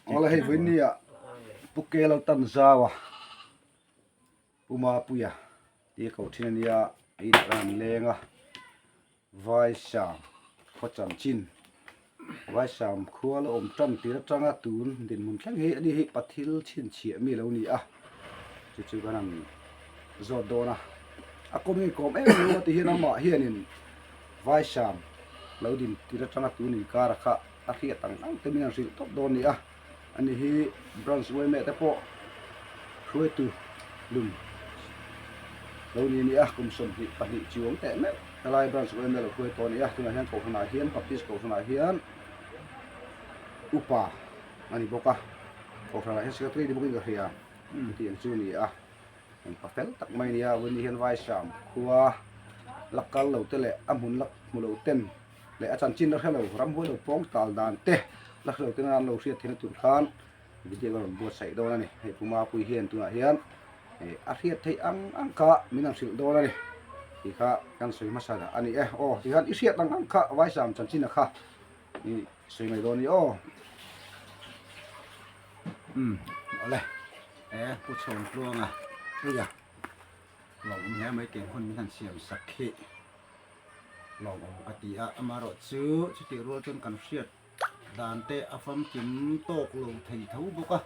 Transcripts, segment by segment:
Awle hei vawinia Pu Kelo tan zau a Pu Mapuia tih a koh thin a nia a inah khan an leng a Vaisam khaw chanchin Vaisam khua la awm tan tir atanga tun dinhmun thleng hi ani hi pathil chhinchhiah mi a lo ni a chu chu kan han zawt dawn a a kawm hi kawm em em a ti hian amah hianin Vaisam lo din tir atanga tun inkar a kha a hriat ang ang te min han hrilh tawp dawn a ni a ani hi branch uaime te pawh hruaitu lum lo ni a ni a kum 22 chuang teh meuh helai branch uaime lo hruai tawh a ni a tunah hian kohhranah hian baptist kohhranah hian upa a ni bawk a kohhranah hian secretary ni bawkin ka hria tih ang chu a ni a. Pa fel tak mai a ni a vawiin hian Vaisam khua la kal lo te leh a hmun la hmu lo ten leh a chanchin la hre lo ramhuai lo pawng tal dan te la hre lo ten an lo hriat theihna tur khan video a rawn buatsaih dawn a ni hei Pu Mapui hian tunah hian ih a hriat theih ang ang kha min han hrilh dawn a ni tih kha kan sawi hmasa dah a ni e aw tihian i hriat ang ang kha Vaisam chanchin a kha ih sawi mai dawn a ni aw. Umm awle e pu chhawng tluanga puia lawmawm hle mai keng hun min han siam sak hi lawmawm ka ti a amaherawh chu chutih rual chuan kan hriat dan te a famkim tawk lo thei tho bawk a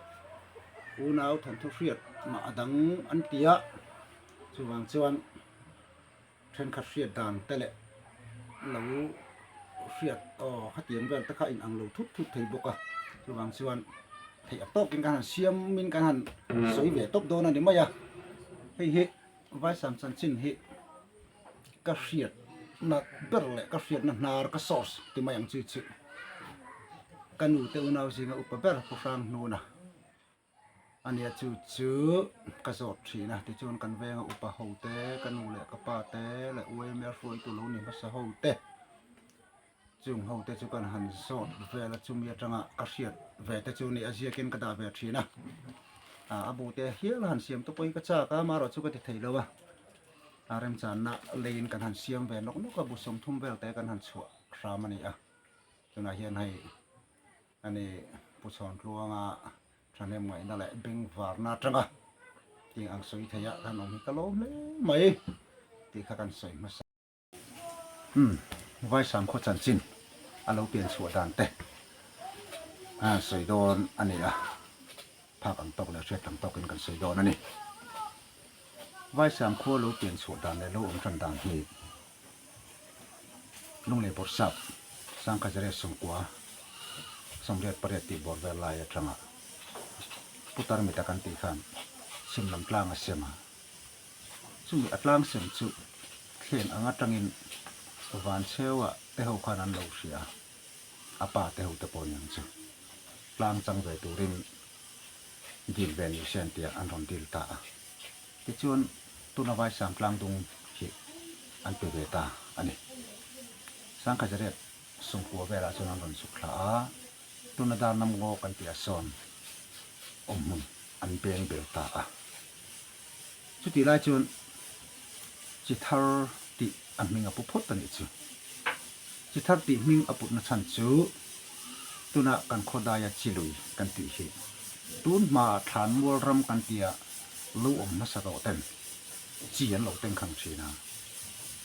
unau thawnthu hriat mah a dang an ti a chuvang chuan. Thenkhat hriat dan te leh lo hriat aw khatiang vel te kha in ang lo thut thut thei bawk a, chuvang chuan theih a tawkin kan han siamin kan han sawi ve tawp dawn a ni mai a, hei hi Vaisam chanchin hi ka hriatna ber leh ka hriatna hnar ka source ti mai ang chu chu ka nu te unau zinga upa ber Pu Hranghnuna. Ania chu chu ka zawt thin a tichuan kan venga upa ho te ka nu leh ka pa te leh uaimel hruaitu lo ni hmasa ho te chung ho te chu kan han zawt vel a chumi atanga ka hriat ve te chu ni a ziakin ka dah ve thin a ah a bu te hial a han siam te pawhin ka chak a amaherawh chu ka ti thei lo a a remchanna leiin kan han siam ve nawk nawk a bu 30 vel te kan han chhuah hram a ni a tunah hian hei. Ani Pu Chhawntluanga thahnem ngaihna leh bengvarna atanga tih ang sawi thei a kan awm hi ka lawm hle mai tih kha kan sawi hmasa. Umm Vaisam khaw chanchin a lo pian chhuah dan te a sawi dawn a ni a, phak ang tawk leh hriat ang tawkin kan sawi dawn a ni. Vaisam khua lo pian chhuah dan leh lo awm tan dan hi Lunglei Bawrhsap, Sangkhazaria 98 88 tih bawr vel lai atanga Putar mita kan tih khan chhim lam tlang a sem a. Chumi a tlang sem chu thleng ang atangin Vanchheua te ho khan an lo hria a, a pa te ho te pawh ni ang chu tlang chang ve turin dil ve ni se an tia an rawn dil ta a. Tichuan, tuna Vaisam tlangdung hi an pe ve ta a ni. Sangkhazariat 90 velah chuan an rawn chhuk thla a, tuna Darnam ngaw kan tihah sawn awmhmun an beng bel ta a. Chutih lai chuan chi thar tih a hming a pu phawt a nih chu. Chi thar tih hming a putna chhan chu tuna kan khawdaia chi lui kan tih hi tun hmaa Thlanmual ram kan tia lo awm hmasa tawh ten chi an lo tengkhang thin a.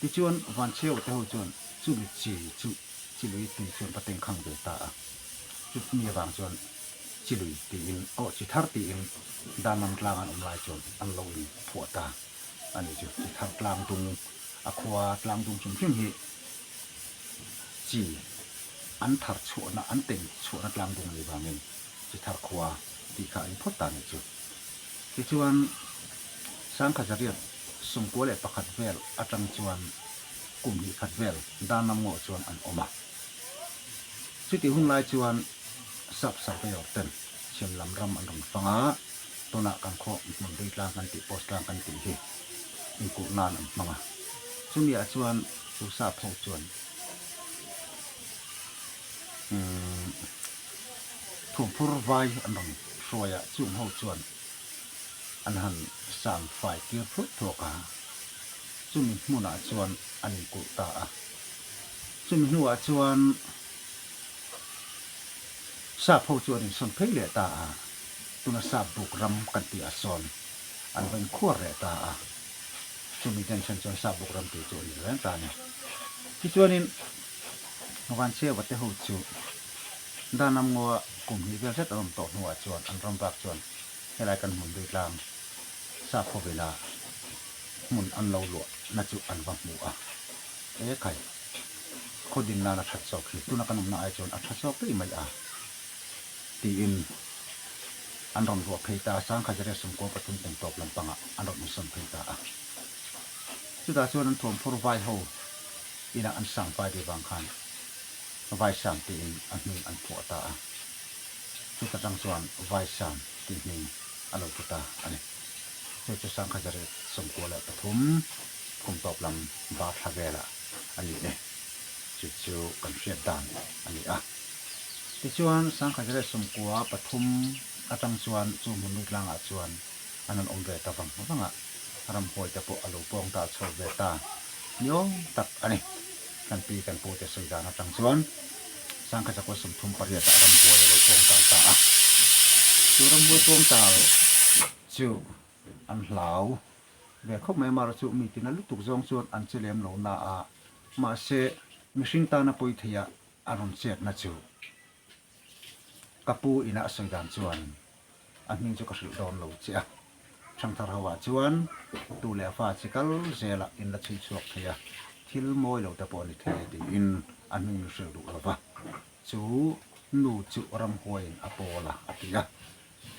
Tichuan Vanchheua te ho chuan chumi chi chu chi lui tui chuan va tengkhang ve ta a. Chutmi avang chuan chi lui tiin aw chi thar tiin Danam tlang an awm lai chuan an lo in phuah ta a nih chu. Chi thar tlang dung a khua tlang dung hrim hrim hi chi an thar chhuahna an teng chhuahna tlang dung a nih vangin chi thar khua tih kha a ni phawt ta a nih chu. Tichuan, 1991 vel atang chuan kum hnih khat vel Darnam ngaw chuan an awm a. Chutih hun lai chuan Sap Surveyor ten chhim lam ram an rawn fang a, tunah kan khaw hmun hlui tlang kan tih, post tlang kan tih hi inkulh nan an hmang a. Chumi ah chuan chu sap ho chuan umm Thumphur vai an rawn hruai a, chung ho chuan an han sam fai tir thut thuak a, chumi hmunah chuan an inkulh ta a. Chumi hnuah chuan Sap ho chu an insawn phei leh ta a, tuna sap buk ram kan tih ah sawn an va inkhuar leh ta a, chumi denchhen chuan sap buk ram tih chu a ni reng ta a ni. Tichuanin Vanchheva te ho chu Danam ngaw kum hnih vel zet an awm tawh hnuah chuan an ram vak chuan helai kan hmun hlui tlang sap khawvela hmun an lo luah na chu an va hmu a, e khai khaw din nan a that zawk hi tuna kan awmna ai chuan a tha zawk daih mai a tiin an rawn ruah phei ta a, Sangkha Zariah Sumkaw pathum kum tawp lampangah an rawn insawn phei ta a. Chutah chuan an thuam phur vai ho inah an sang fai ve vang khan Vaisam tiin a hming an phuah ta a, chuta tang chuan Vaisam tih hming a lo pu ta a ni. Chu chu Sangkha Zariat 93 kum tawp lam bar thla velah a ni e. Chu chu kan hriat dan a ni a. Tichuan Sangkha Zariat 93 atang chuan chu hmun lut tlangah chuan an rawn awm ve ta vang vang a, ramhuai te pawh a lo pawng ta chho ve ta niawm tak a ni. Kan pi kan pu te sawi dan atang chuan Sangkha Chakua 38 ah ramhuai a lo pawng tal ta a. Chu ramhuai pawng tal chu an hlau ve khawp mai amaherawh chu mi tina lutuk zawng chuan an che lem lo na a, mahse mihring tana pawi theia a rawn chetna chu ka pu ina a sawi dan chuan a hming chu ka hrilh dawn lo che a. Thangthar ho ah chuan tu leh fa chi kal zelah in la chhui chhuak thei a, thil mawi lo te pawh a ni thei e tiin a hming min hrilh duh lo va. Chu nu chu ramhuaiin a pawl a, a ti a.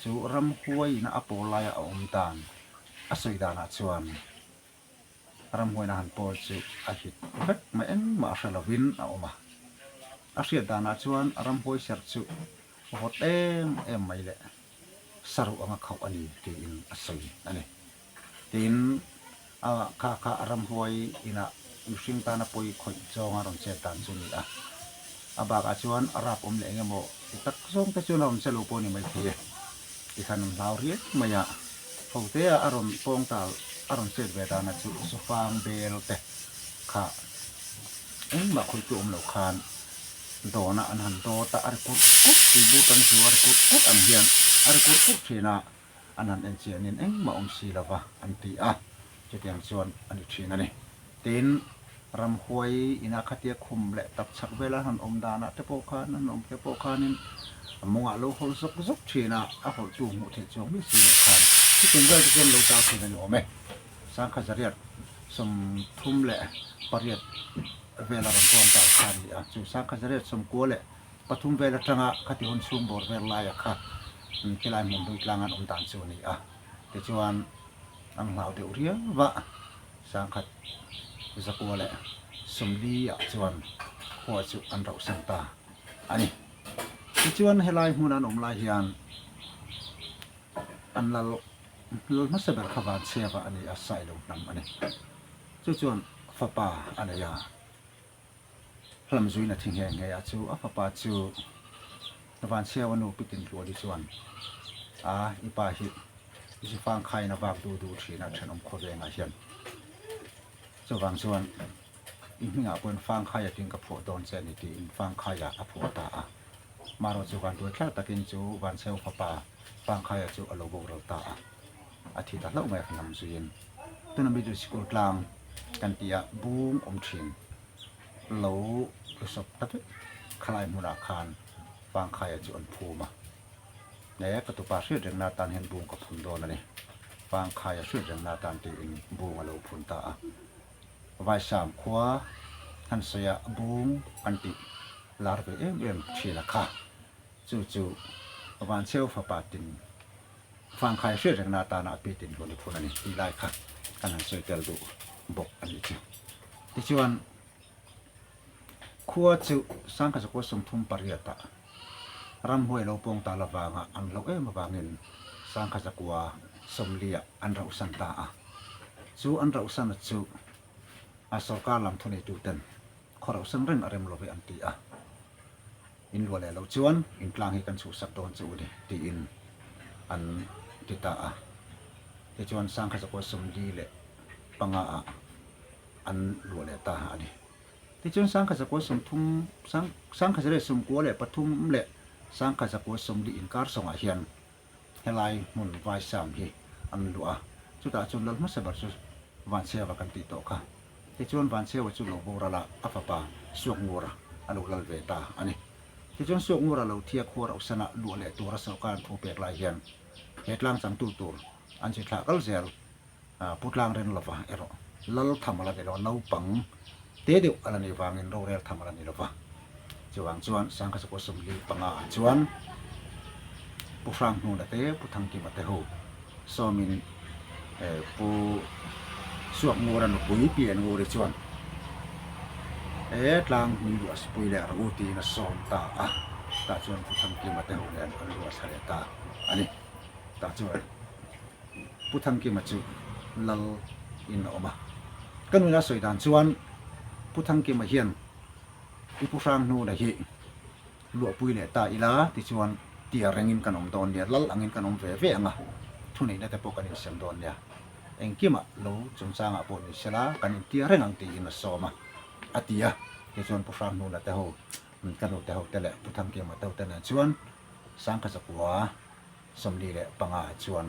Chu ramhuaiin a pawl laia a awm dan a sawi danah chuan ramhuaina han pawl chu a hit vek mai engmah a hre lovin a awm a. A hriat danah chuan ramhuai serh chu vawt em em mai leh saruh anga khauh a ni tiin a sawi a ni. Tin, a kha kha ramhuai inah mihring tana pawi khawih zawnga rawn chet dan chu a ni a. A bakah chuan a rap awm leh eng emaw ti tak zawng te chuan a rawn che lo pawh a ni maithei e. Tikhan an hlau riai mai a, hotea a rawn pawng tal a rawn chet ve dana chu zufang bel te kha engmah khawihtu awm lo khan dawna an han dawt a, a ri kurh kurh tui bur kan zu a ri kurh kurh ang hian a ri kurh kurh thin a, an han en chianin engmah awm si lova an ti a, chutiang chuan a ni thin a ni. Tin, ramhuai ina khatia khum leh tap chhak vela han awm danah te pawh khan an awm te pawh khanin a mawngah lo hawlh zawk zawk thin a, a hawlhtu hmuh theih chuang miah si loh khan chutiang vel te chuan lo tau thin a ni awm e. 1138 vela rawn tawng ta kha a ni a, chu 1193 vel atanga khati hun chhung bawr vel laia kha khilai hmun hlui tlang an awm dan chu a ni a, tichuan an hlau deuh riau va, 1140 ah chuan khua chu an rauhsan ta a ni. Tichuan helai hmun an awm lai hian an lal lal hmasa ber kha Vanchheva a ni a, Sailo hnam a ni. Chu chuan fapa a nei a, hlamzuina thi nghe nghe a, chu a fapa chu Vanchheva nu Pi Tintluali chuan a, i pa hi Zufang khain a vak duh duh thin a, thenawm khawvengah hian. Chuvang chuan i hmingah pawhin Fangkhaia tiin ka phuah dawn che a ni tiin Fangkhaia a phuah ta a. Marawh chu vantuai thlak takin chu Vanchheu fapa Fangkhaia chu a lo boral ta a, a thi ta hlauh mai a hnam zuiin. Tuna Middle Sikul tlang kan tih ah bung awm thin lo tlusawp ta vek khalai hmunah khan Fangkhaia chu an phum a. He ka tupa hriat rengna atan hian bung ka phun dawn a ni. Fangkhaia hriat rengna atan tiin bung a lo phun ta a. Vaisam khua han sawi a bung an tih lar ve em em thin a kha. Chu chu Vancheu fapa tin Fangkhai hriat rengna atana a pi tin hlun i phun a ni tih lai kha kan han sawi tel duh bawk a nih chu. Tichuan khua chu 1138 ah ramhuai lo pawng ta lavanga an hlauh em avangin 1140 ah an rauhsan ta a. Chu an rauhsana chu a sorkar lam thuneituten khaw rauhsan reng a rem lo ve an ti a. In luah leh loh chuan in tlang hi kan chhuhsak dawn che u ni tiin an ti ta a. Tichuan 1145 ah an luah leh ta a ni. Tichuan 1130, 1193 leh. Sangkhat zakua 40 inkar sawngah hian helai hmun Vaisam hi an luah a, chutah chuan lal hmasa ber chu Vanchheava kan tih tawh kha. Tichuan Vanchheava chu lo boral a, a fapa Suakngura a lo lal ve ta a ni. Tichuan Suakngura lo thia khua rauhsana luah leh tura sorkar an thu pek lai hian he tlang changtu tur an chi thlah kal zel Pu Tlang Ren lova erawh lal tham a la ni lo, naupang te deuh a la nih vangin rorel tham a la ni lova. Chuvang chuan Sangkha Sakawr 45 ah chuan Pu Hranghnuna te, Pu Thangkima te ho sawmin Pu Suakngura nupui Pi Enguri chuan he tlang min luah pui leh rawh u tiin a sawm ta a, tah chuan Pu Thangkima te ho nen an luah thla leh ta a ni. Tah chuan Pu Thangkima chu lal in a awm a. Ka nuna sawi dan chuan Pu Thangkima hian i Pu Hranghnuna hi luahpui leh ta ila tichuan tia rengin kan awm dawn nia, lal angin kan awm ve ve ang a, thuneihna te pawh kan insem dawn nia, engkimah lo chungchangah pawh ni sela kan intia reng ang tiin a sawm a, a ti a. Tichuan Pu Hranghnuna te ho, ka nu te ho te leh Pu Thangkima te ho te nen chuan Sangkha zakua 45 ah chuan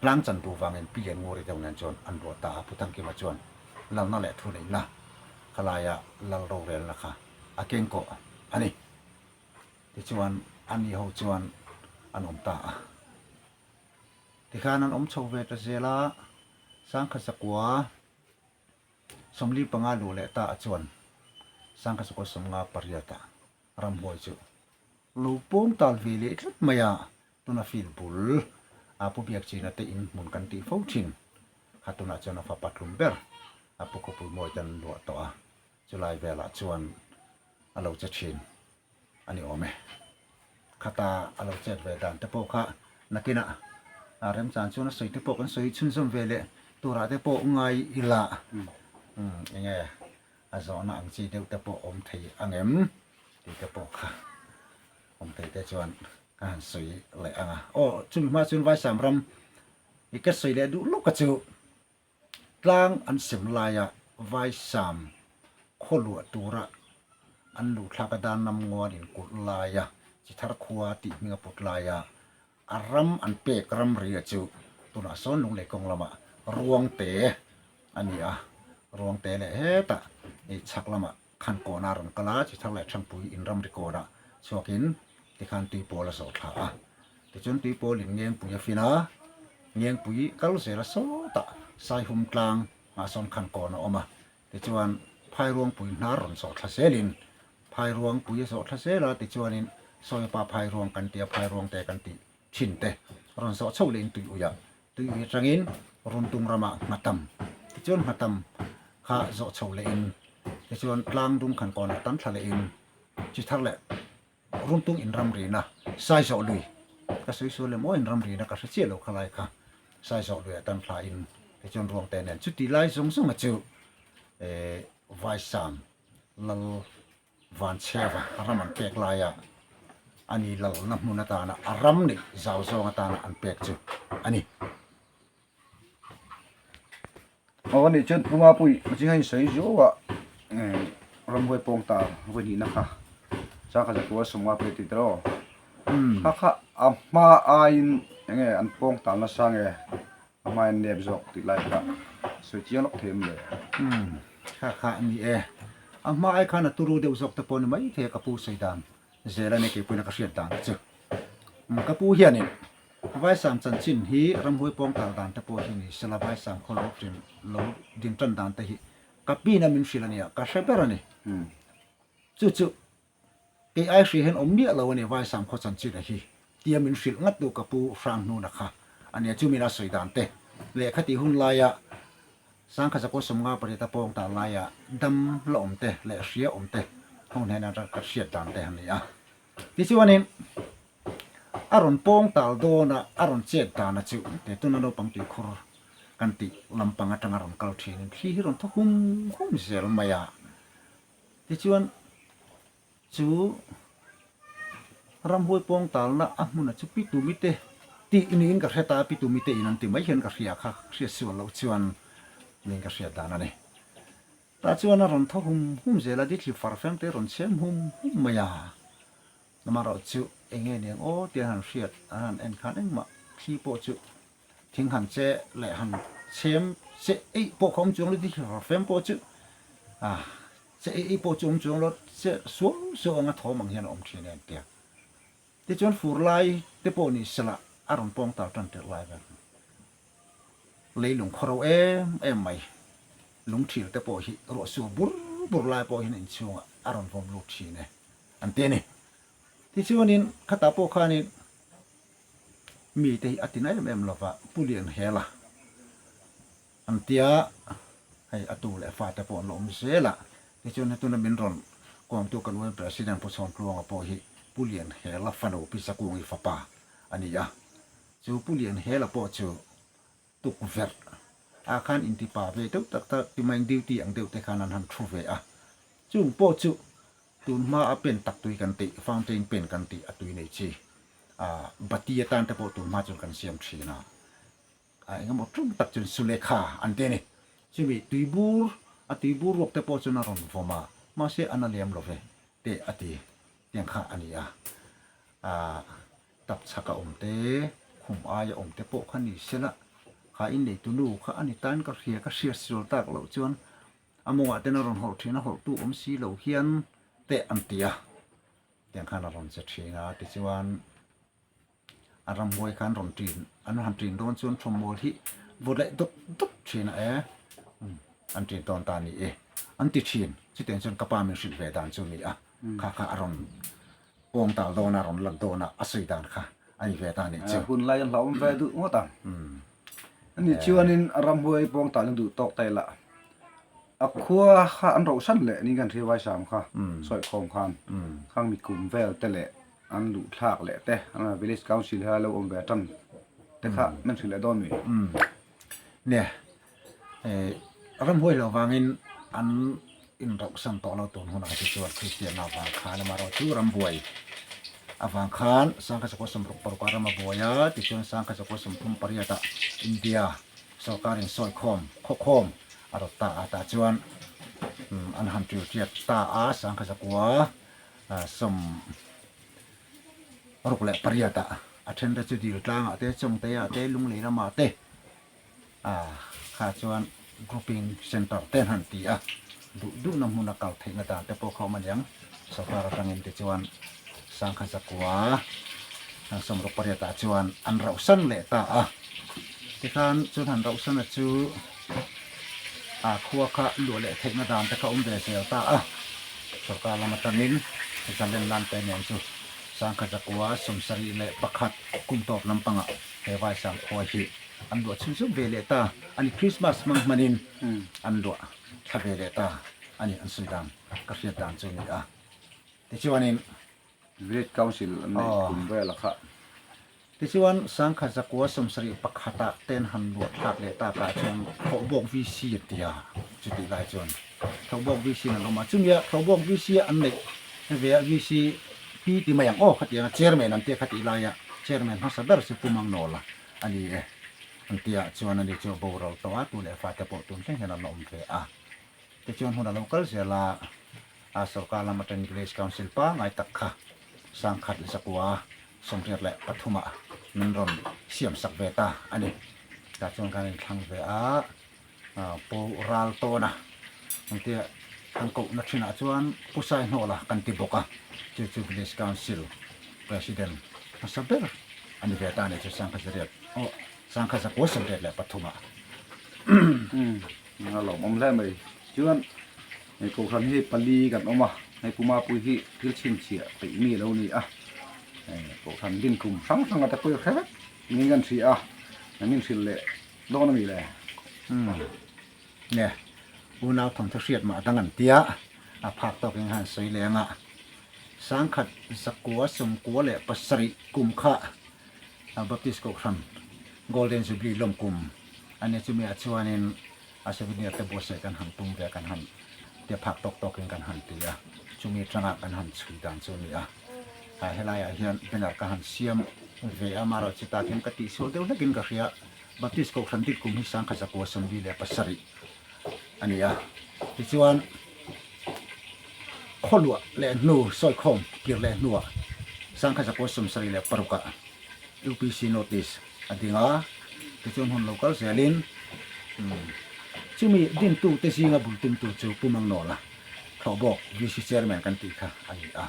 tlang chantu vangin Pi Lian Nguri deuh nen chuan an ruat ta a, Pu Thangkima chuan lalna leh thuneihna khalaia lal rorelna kha a keng kawh a ni. Tichuan ani ho chuan an awm ta a. Tikhan an awm chho ve ta zel a, Sangkha zakua 45 luh leh ta ah chuan Sangkha zakua 58 ah ramhuai chu lo pawm tal ve leh tlat mai a, tuna field bul a Pu Biakchina te in hmun kan tih fo thin kha tunah chuan a fapa tlum ber a Pu Khawpui Mawi te an luah tawh a, chulai velah chuan a lo che thin a ni awm e. Khata a lo chet ve dan te pawh kha nakinah a remchan chuan a sawi te pawh kan sawi chhunzawm ve leh turah te pawh ngai ila eng nge a zawhna ang chi deuh te pawh awm thei ang em tih te pawh kha awm thei te chuan ka han sawi leh ang a. Aw chumi hma chuan Vaisam ram i ka sawi leh duh lawk a chu tlang an sem laia Vaisam khaw luah tura an luh thlak a dan lam nguan in kulh laia Chithar khua tih hming a put laia a ram an pek ramri a chu tunah sawn Lunglei kawng lamah Ruangte a ni a, Ruangte leh hetah ih chhak lamah khan kawn a rawn kal a, Chithar leh Thangpui in ramri kawnah chhuakin tikhan tuipawl a zawh thla a, tichuan tuipawl in Ngengpui a fin a, Ngengpui kal zel a sawtah Saihum tlang ah sawn khan kawn a awm a, tichuan Phairuangpui hnar rawn zawh thla zelin Phairuangpui a zawh thla zel a, tichuanin Sawipa Phairuang kan tia Phairuangte kan tih thin te rawn zawh chho leh in tui uiah tui ui atangin Runtung ramah Nghatam tichuan Nghatam kha zawh chho leh in tichuan Tlangdung khan kawnah tan thla leh in Chithar leh Runtung in ramrina Saizawh lui ka sawi sual lem aw in ramrina ka hre chiah lo kha lai kha Saizawh luiah tan thla in tichuan Ruangte nen chuti lai zawng zawng a chu eh Vaisam Lal Vanchheva ram an pek laia a ni lalna hmun atana a ram neih zau zawng atana an pek chu a ni. Aw anih chuan Pu Mapui zing a insawi zuau a ramhuai pawng ta vawi hnihna kha changkhat zakua 50 pe tih tawh kha kha a hma aiin enge an pawng tal nasa nge A hmain nep zawk tih lai kha sawi chiang lawk thei em le? Umm, kha kha a ni e. A hma ai khan a turu deuh zawk te pawh ni mai thei a ka pu sawi dan zel a ni keipawhin a ka hriat dan te chu. Umm, ka pu hianin Vaisam chanchin hi ramhuai pawng tal dan te pawh hi ni sela Vaisam khaw lo ṭin lo din ṭan dan te hi ka pin a min hrilh a nia, ka hre ber a ni. Chu chu Kei ai hri hian awm miah lo a ni Vaisam khaw chanchin a hi tia min hrilh ngat duh ka pu Hrang Hnuna kha a nia chu mina sawi dan te leh khati hun laia Sangkha Zakua 58 a pawng ta laia dam la awm te leh hria awm te ho hnena ka hriat dan te a ni a. Tichuanin a rawn pawng tal dawn a a rawn chet dan a chu te tuna naupang tuikhur kan tih lampang atanga rawn kal thinin thli hi rawn thaw hum hum zel mai a. Tichuan, chu ramhuai pawng talna a hmuna chu Pi Tumite tih niin ka hre ta a, Pi Tumite in an ti mai hian ka hria kha, hriat sual loh chuan niin ka hriat dan a ni. Tah chuan a rawn thaw hum hum zel a, dithli far feng te rawn chhem hum hum mai a. Amaherawhchu eng nge niang aw tia han hriat an han en khan engmah thli pawh chu thing han che leh han chhem che eih pawh kha awm chuang lo ti fem pawh chu ah che eih eih pawh chu awm chuang lo che suau suau anga thawm ang hian a awm thin e an tia. Tichuan fur lai te pawh ni sela a rawn pawng tal tan tirh lai vel leilung khaw ro em em mai lungthil te pawh hi ruah sur bur bur lai pawh hian inchhungah a rawn vawm lut thin e an ti a ni. Tichuanin khatah pawh khanin mite hi a ti na em em lova Pu Lianhela An tia, hei a tu leh fate pawh an la awm zel a, tichuan hetuna min rawn kawmtu kan UN President Pu Chhawntluanga pawh hi Pu Lianhela fanu Pi Zakungi fapa a ni a, chu Pu Lianhela pawh chu tukverh ah khan intipa ve deuh tak tak timain duty ang deuh te khan an han thu ve a, chung pawh chu tun hma a pen tak tui kan tih, fountain pen kan tih a tui nei chi, bati atan te pawh tun hma chuan kan siam thin a. A engemaw tum tak chuan Sulekha an ti a ni. Chumi tuibur, a tuibur ruak te pawh chuan a rawn vawm a, mahse an a liam lo ve teh a ti tiang kha a ni a. Aah tap chhak a awm te, khum aia awm te pawh kha ni sela, kha inneitu nu kha a ni tan ka hria, ka hriat sual tak loh chuan a mawngah ten a rawn hawlh thin a, hawlhtu awm si lo hian teh an ti a, tiang khan a rawn che thin a, tichuan. A ramhuai khan rawn ṭin an han ṭin dawn chuan thawmmawl hi vaw leh dawp dawp ṭhin a e an ṭin tawn ta ni e an ti ṭhin chutiang chuan ka pa min hrilh ve dan chu a ni a kha kha a rawn pawng tal dawn a rawn lan dawn a a sawi dan kha a ni ve ta nih chu. Hun lai an hlauhawm ve duh ngawt ang. Ani chuanin ramhuai pawng tal in duh tawk ta ila a khua kha an rohsan leh niin kan hria Vaisam kha sawikhawm khan khang mikum vel te leh An luh thlak leh te, an village council hi a lo awm ve tan te kha min hrilh leh dawn mi? Umm. Nia, eh ramhuai lo vangin an inrauhsan tawh lo tun hunah hi chuan Kristianna avang khan amaherawhchu rambuai avang khan Sangkha Chakua 66 a ram a buai a, tichuan Sangkha Chakua 38 ah India sorkarin sawikhawm, khawkhawm a rawt ta a, tah chuan an han ṭilṭiat ta a, Sangkha Chakua 68 ah a then te chu dil tlangah te Chawngte ah te Lunglei lamah te ah kha chuan grouping center te an han ti a duh duhna hmuna kal theihna dan te pawh kha awm aniang sorkar atangin tichuan sangkha zakua 68 ah chuan an rauhsan leh ta a tikhan chuan han rauhsana chu a khua kha luah leh theihna dan te kha awm ve zel ta a. Sorkar lam atangin zalen lan te nen chu sangkhat 171 kum tawp lampangah he Vaisang khua hi an luah chhun zuk ve leh ta a ni. Christmas hmang hmanin an luah thla ve leh ta a ni an sawi dan ka hriat dan chu a ni a. Tichuanin. Village Council an neih kum vel a kha. Tichuan, 1971 ah ten han luah thlak leh takah chuan Thlawhbawk VC an ti a, chutih lai chuan Thlawhbawk VC in an awm a, chumia Thlawhbawk VC a an neih ve a VC pi ti mai ang aw khatiang a Chairman an tia khatih laia Chairman hmasa ber chu Pu Mangnawla a ni e an tia chuan ani chu a boral tawh a, tu leh fate pawh tun thleng hian an la awm ve a. Tichuan hun a lo kal zel a, a sorkar lam atangin Village Council pangngai tak kha 1983 ah min rawn siam sak ve ta a ni. Tah chuan kan inthlang ve a, Pu Ral Tawna engtia kan kohna thinah chuan Pu Saihnawla kan ti bawk a, chu chu Village Council President hmasa ber a ni ve ta a ni chu 1983 ah. A lawmawm hle mai. Chuan hei kohhran hi pali kan awm a, hei Pumapui hi thil chhinchhiah peih mi a lo ni a, hei kohhran din kum hrang hrang ate pawh hre vek niin kan hria a, min hrilh leh dawn a mi le? Umm nge unau thawmhnaw hriat mah dang an tia, a phak tawk eng han sawi leng a, 1997 kum kha Baptist kohhran Golden Jubilee lawm kum a nia chumi ah chuanin a souvenir te buatsaih kan han tum ve a kan han tia phak tawk tawkin kan han ti a chumi atanga kan han chhui dan chu a ni a ah helai ah hian banner ka han siam ve a amaherawh chu tah hian ka tihsual deuh hlekin ka hria Baptist kohhran dik kum hi 1977 a ni a tichuan khawluah leh hnu sawikhawm kir leh hnuah. Sangkhat 1976 ah UPC North East a ding a, tichuan hun lo kal zelin chumi dintu te zinga bul tumtu chu Pu Mangnawla Thlawhbawk VC Chairman kan tih kha a ni a.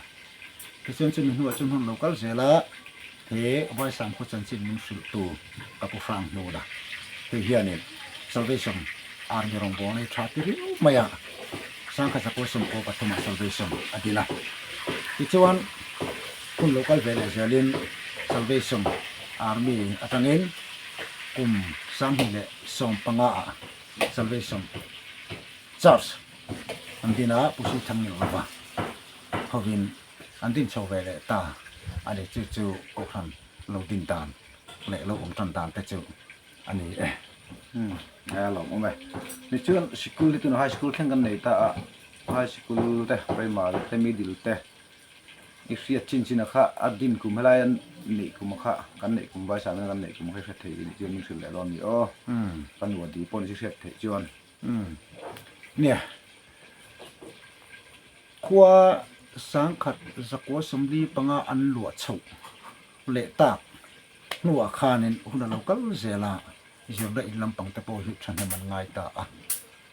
Tichuan chumi hnuah chuan hun lo kal zel a, he Vaisam khaw chanchin min hrilhtu ka pu hrang hnuna hei hianin Salvation Army rawngbawlna hi tha ti riau mai a, 1993 ah Salvation a din a. Tichuan hun lo kal ve leh zelin Salvation Army atangin kum 2015 ah Salvation Church an din a, Pu Sithangil Lova hovin an din chho ve leh ta a ni. Chu chu Kohhran lo din dan leh lo awm tan dan te chu a ni e. Umm a lawm awm e. Tichuan sikul hi tuna high school thleng kan nei ta a, high school te primary te middle te i hriat chin chin a kha a din kum helai a neih kum a kha kan neih kum vai sangin kan neih kum a kha i hriat theih tih chuan min hrilh leh dawn a ni aw. Ka nu a di pawh ni si hriat theih chuan. Umm nia khua 1945 an luah chhoh leh tak hnuah khanin hun a lo kal zel a, zirna in lampang te pawh hi thahnem an ngai ta a.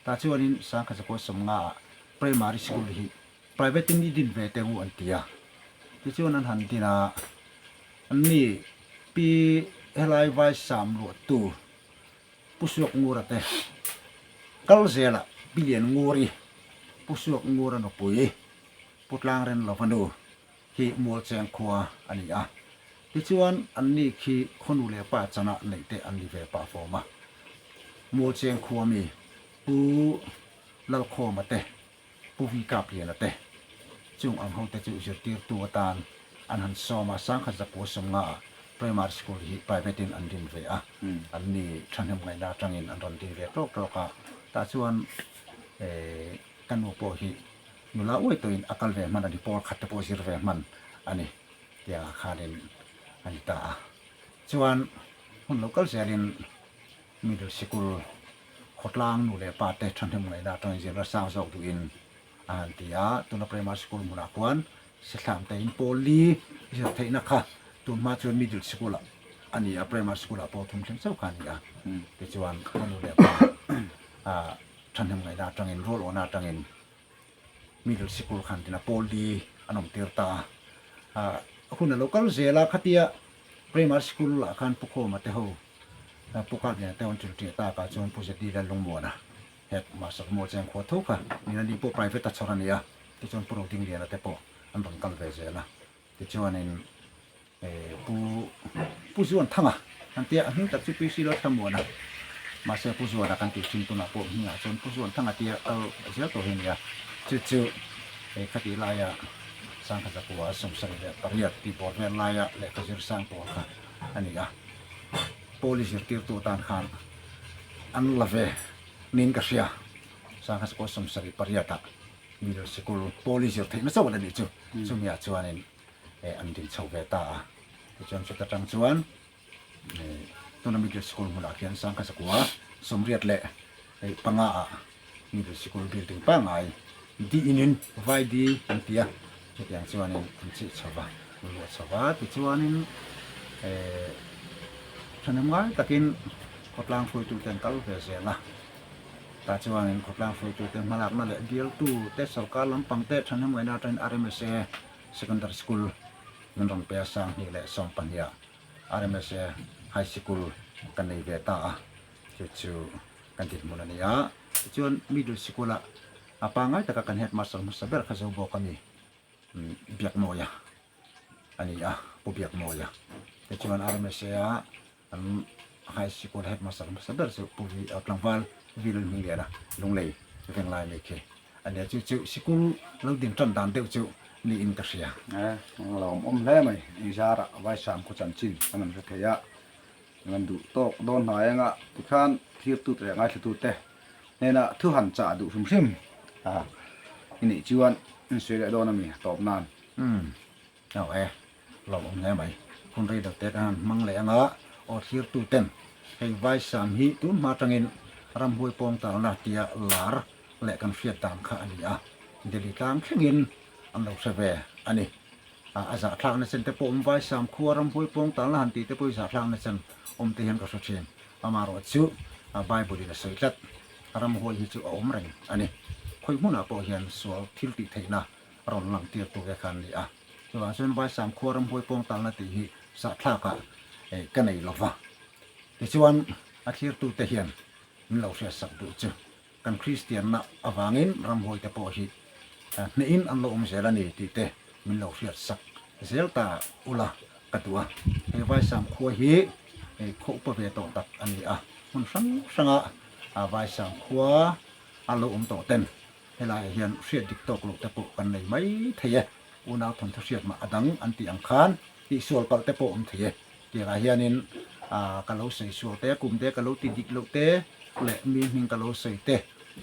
Tah chuanin 1950 ah primary school hi private in i din ve teh u an ti a. Tichuan an han din a, anni pi helai vai sam luahtu Pu Suak Ngura te kal zelah Pi Lian Nguri, Pu Suak Ngura nupui, Pu Tlangren Lova nu hi Mualcheng khua a ni a. Tichuan anni khi khawnu leh pa chana neih te an ni ve pah fawm a. Mualcheng khua mi Pu Lalkhawma te Pu Vi Kapliana te chung ang ho te chu zirtirtu atan an han sawm a, 1990 ah Primary School hi private in an din ve a, an ni thahnem ngaihna atangin an rawn din ve tawk tawk a, tah chuan ka nu pawh hi nula uai tawhin a kal ve hman a ni, pawl khat te pawh zir ve hman a ni tiangah khanin a ni ta a, chuan hun lo kal zelin Middle Sikul khawtlang nu leh pa te thahnem ngaihna atangin zirna sang zawk duhin a han ti a, tuna Primary Sikul hmunah khuan Sithlam te in pawl li zir theihna kha tun hma chuan Middle Sikul ah a ni a, Primary Sikul ah pawl thum thleng chauh kha a ni a, tichuan ka nu leh pa thahnem ngaihna atangin rual awhna atangin Middle Sikul khan tina pawl li an awm tir ta a, hun a lo kal zel a, khatia Primary Sikul ah khan Pu Khawma te ho Pu Kak Lian te an ṭil ṭiah tak ah chuan Pu Zedi leh Lungmuana het Master Mual Cheng khua tho kha nina ni pawh private a chhawr a ni a, tichuan Pu Roding Liana te pawh an rawn kal ve zel a, tichuanin Pu Pu Zuan Thanga an tia a hming tak chu Pi Silo Thlamuana mahse Pu Zuana kan tih thin tunah pawh hmingah chuan Pu Zuan Thanga tia kal zel tawh hi a ni a, chu chu khatih laia 1978 tih bawr vel laia lehkha zir sang pawl kha a ni a. Pawli zirtirtu atan khan an la ve niin ka hria. 1978 ah middle sikul pawli zir theihna chauh a la nih chu. Chumi ah chuanin an din chho ve ta a. Tichuan chuta tang chuan tuna middle sikul hmunah khian 1985 ah middle sikul building pangngai diinin vai di an ti a, chutiang chuanin an chih chho va, an luah chho va, tichuanin eh thahnem ngai takin khawtlang hruaitute an kal ve zel a, tah chuanin khawtlang hruaitute hmalakna leh bialtu te sorkar lampang te thahnem ngaihna atangin RMSA Secondary School min rawn pe a, 2012 ah RMSA High Sikul kan nei ve ta a, chu chu kan dinhmun a ni a. Tichuan middle sikul ah a pangngai taka kan headmaster hmasa ber kha zo bawk a ni, Biakmawia a ni a, Pu Biakmawia. Tichuan RMSA a an high sikul headmaster hmasa ber chu Pu Tlangval Vilul Hmingliana Lunglei Venglai mi khi a ni a, chu chu sikul lo din tan dan deuh chu niin ka hria. Lawm awm hle mai, Inzara Vaisam khaw chanchin kan han hre thei a. Kan duh tawk dawn hnai anga tikhan thirtute leh ngaithlatute hnenah thu han chah duh hrim hrim a i neih chuan in sawi leh dawn a mi tawp nan. Umm aw e, lawmawm hle mai. Hun rei lo te kan han hmang leh anga aw thlirtuten hei Vaisam hi tun hma atangin ramhuai pawng talna tia lar leh kan hriat dan kha a ni a, Delhi tlang thlengin an lo hre ve a ni. A zahthlakna chen te pawh awm Vaisam khua ramhuai pawng talna han tih te pawh hi zahthlakna chen awm te hian ka hre thin. Amaherawh chu Bible in a sawi tlat, ramhuai hi chu a awm reng a ni. Khawi hmunah pawh hian sual thil tih theihna rawn lang tir tu ve kha an ni a. Chuvang chuan Vaisam khua ramhuai pawng talna tih hi zahthlakah ka nei lo va. Tichuan a thlirtute hian min lo hriatsak duh chu Kan Kristianna avangin ramhuaite pawh hi hnehin an lo awm zel a ni tih te min lo hriat sak zel ta ula ka duh a. Hei Vaisam khua hi khaw upa ve tawh tak a ni a, hmun hrang hranga Vaisam khua a lo awm tawh ten helaiah hian hriat dik tawk loh te pawh kan nei mai thei e. Unau thawnthu hriat mah a dang an tih ang khan tihsual palh te pawh awm thei e. Tiangah hianin ka lo sawi sual te, kum te ka lo ti dik loh te leh mi hming ka lo sawi te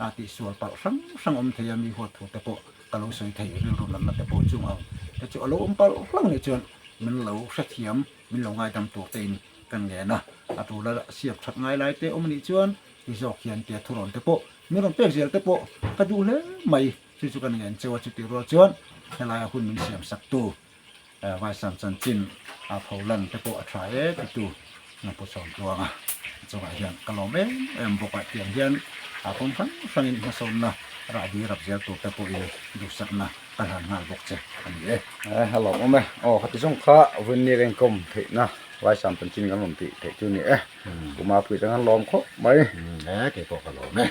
a tih sual palh hrang hrang awm thei a, mi huat thu te pawh ka lo sawi thei, rilru natna te pawh chung ang te chu a lo awm palh hlauh nih chuan min lo hrethiam, min lo ngaidam tur te in kan ngen a, a tul a siam that ngai lai te awm anih chuan ti zawk hian tia thurawn te pawh min rawn pek zel te pawh ka duh hle mai, chu chu kan ngen cheu a, chutih rual chuan helaia hun min siam sak tu. Vaisam chanchin a pholan te pawh a tha e titu Pu Sawmtluanga chungah hian ka lawm em em bawk a, tiang hian a kawng hrang hrangin hmasawnna rahbi rap zel tur te pawhin duhsakna ka hlan nghal bawk che a ni e. A lawmawm e. Aw khati zawng kha Vawinniak enkawm theihna Vaisam chanchin kan rawn tih theih chu a ni e. Pu Mapui te khan lawm khawp mai. E kei pawh ka lawm e.